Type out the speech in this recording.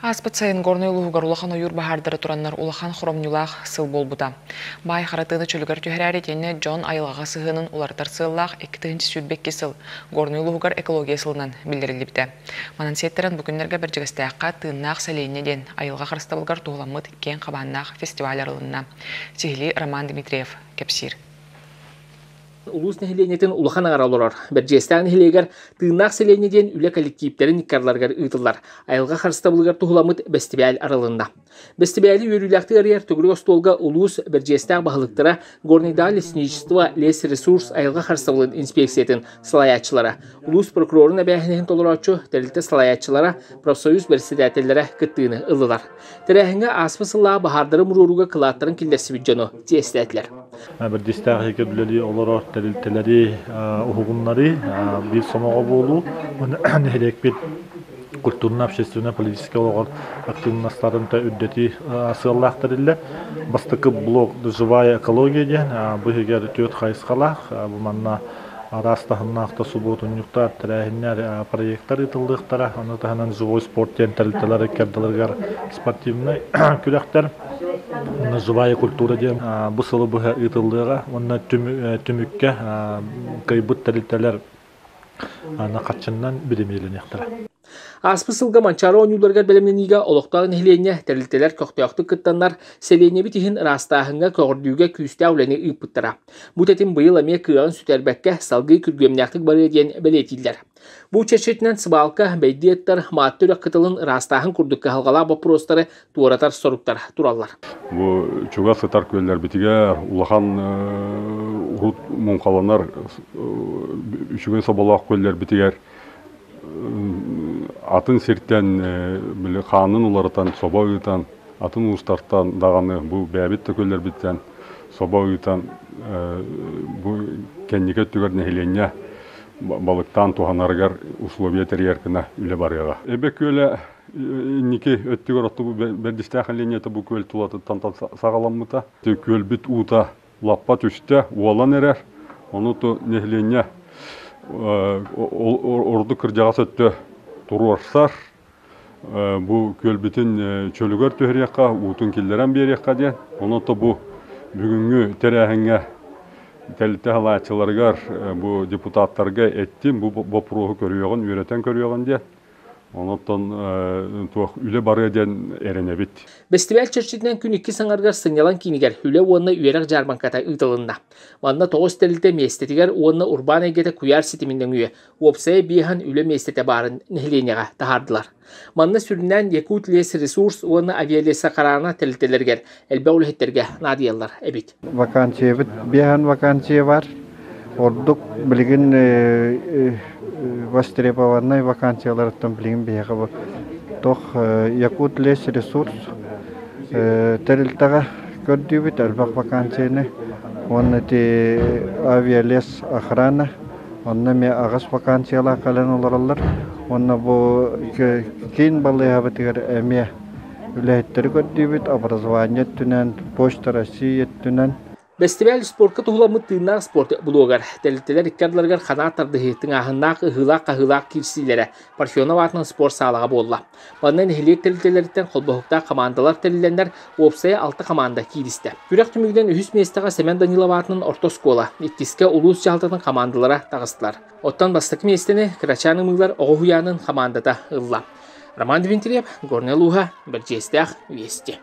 Ааспыт сайын Горнай улууһугар улахан ойуур баһаардара тураннар улахан хоромньулаах сыл буолбута. Баай харатыыны чөлүгэр түһэрээри итиэннэ дьон айылҕаҕа сыһыанын уларытар сыаллаах 2022 сыл Горнай улууһугар экология сылынан биллэриллибитэ. Манан сиэттэрэн бу күннэргэ Бэрдьигэстээххэ Тыыннаах сэлиэнньэ диэн айылҕа харыстабылыгар туһуламмыт киэҥ хабааннаах фестиваль арылынна. Сиһилии Роман Дмитриев кэпсиир. Улуус нэһилиэнньэтин улахан аҥара олорор. Бэрдьиэстээх нэһилиэгэр Тыыннаах сэлиэнньэ диэн үлэ кэлэктииптэрин иккардыларыгар ыытыллар айылҕа харыстабылыгар туһуламмыт бэстибээл арылынна. Бэстибээли үөрүүлээхтик арыйар төгүрүк остуолга улуус Бэрдьиэстээх баһылыктара, Горнайдааҕы лесничество, лесресурс айылҕа харыстабылын инспекциятын салайааччылара, улуус прокурорун эбээһинэһин толорооччу тэрилтэ салайааччылара, профсоюз бэрэссэдээтэллэрэ кыттыыны ыллылар. Тэрээһиҥҥэ ааспыт сыллааҕы баһаардары умуруорууга кылааттарын киллэрсибит дьону чиэстээтилэр. Бэрдистээх иһигэр үлэлии олорор тэрилтэлэри уһугуннарыы, биир сомоҕо буолуу, нэһилиэкпит культурно-общественнай политическай олоҕор актыыбынастарын үрдэтии сыаллаах тэриллэр. Бастакы блок «Живая экология» диэн, бу иһигэр түөрт хайысхалаах. Бу манна араас таһымнаах да субуотунньуктар, тэрээһиннэр, проектар ыытыллыахтара. Ону таһынан «Живой спорт» диэн тэрилтэлэр ыккардыларыгар спортивнай күрэхтэр, «Живая культура» диэн бу сылы быһа ыытыллыаҕа. Уонна түмүккэ кыайбыт тэрилтэлэр хаччыннан биримиэлэниэхтэрэ. Ааспыт сылга Манчаары оонньууларыгар бэлэмнэниигэ олохтоох нэһилиэнньэ, тэрилтэлэр көхтөөхтүк кыттаннар, сэлиэнньэбит иһин ыраастааһыҥҥа, көҕөрдүүгэ күүстээх үлэни ыыппыттара. Бу тэтим быйыл эмиэ кыаҕын сүтэрбэккэ, салгыы күргүөмнээхтик барыа диэн бэлиэтииллэр. Бу чэрчитинэн сыбаалка, бэйдиэ ыттар, Маатты үрэх кытылын ыраастааһын курдук кыһалҕалаах боппуруостары туоратар соруктар тураллар. Бу чугас сытар күөллэрбитигэр улахан урут муҥхаланар үчүгэй соболоох күөллэрбитигэр атын сиртэн били хаанын уларытан собо ыытан атын уустартан даҕаны бу бэйэбит да күөллэрбиттэн собо ыытан бу кэнники өттүгэр нэһилиэнньэ балыктаан туһанарыгар условия тэрийэр гына үлэ барыаҕа. Эбэ күөлэ инники өттүгэр оттубу бэрдистээх линията бу күөл тулатыттан саҕаламмыта. Күөлбүт уута лаппа түстэ, уолан эрэр. Ону то нэһилиэнньэ ордук кырдьаҕас өттө туруорсар. Бу күөлбүтүн чөлүгэр түһэриэххэ, уутун киллэрэн биэриэххэ диэн. Ону то бу бүгүҥҥү тэрээһиҥҥэ тэрилтэ салааччыларыгар бу депутаттарга эттим, бу боппуруоһу көрүөҕүн, үөрэтэн көрүөҕүн диэн. Онон туох үлэ барыа диэн эрэнэбит. Бэстибээл чэрчитинэн күн иккис аҥарыгар сынньалаҥ киинигэр үлэ уонна үөрэх дьаарбаҥката ыытылынна. Манна тоҕус тэрилтэ миэстэтигэр уонна урбаан эйгэтэ куйаар ситимин нөҥүө уопсайа биэһэн үлэ миэстэтэ баарын нэһилиэнньэҕэ таһаардылар. Манна сүрүннээн Якутлесресурс уонна Авиалесохрана тэрилтэлэригэр элбэх үлэһиттэргэ наадыйаллар эбит. Вакансиябыт биэһэн вакансия бар. Ордук билигин востребованнай вакансияларыттан билигин биһиэхэ бу туох Якутлесресурс тэрилтэҕэ көрдүүбүт элбэх вакансияны уонна ити авиалес охрана онно эмиэ аҕыс вакансиялаах кэлэн олороллор уонна бу киин балыыһабытыгар эмиэ үлэһиттэри көрдүүбүт образование өттүнэн, Почта России өттүнэн. Бэстибээл спорка туһуламмыт тыыннаах спорт блогар тэрилтэлэр икки ардыларыгар ханаат тардыһыы тыҥааһыннаах ыһыылаах-хаһыылаах киирсиилэрэ Парфенов аатынан спорт саалаҕа буолла. Манна нэһилиэк тэрилтэлэриттэн холбоһуктаах хамаандалар тэриллэннэр уопсайа алта хамаанда кииристэ. Күрэх түмүгүнэн үһүс миэстэҕэ Сэмэн Данилов аатынан орто оскуола, иккискэ улуус дьаһалтатын хамаандалара таҕыстылар. Оттон бастакы миэстэни Кырачаан ымыылар оҕо уһуйаанын хамаандата ылла. Роман Дмитриев, Горнай улууһа, Бэрдьиэстээх, Вести.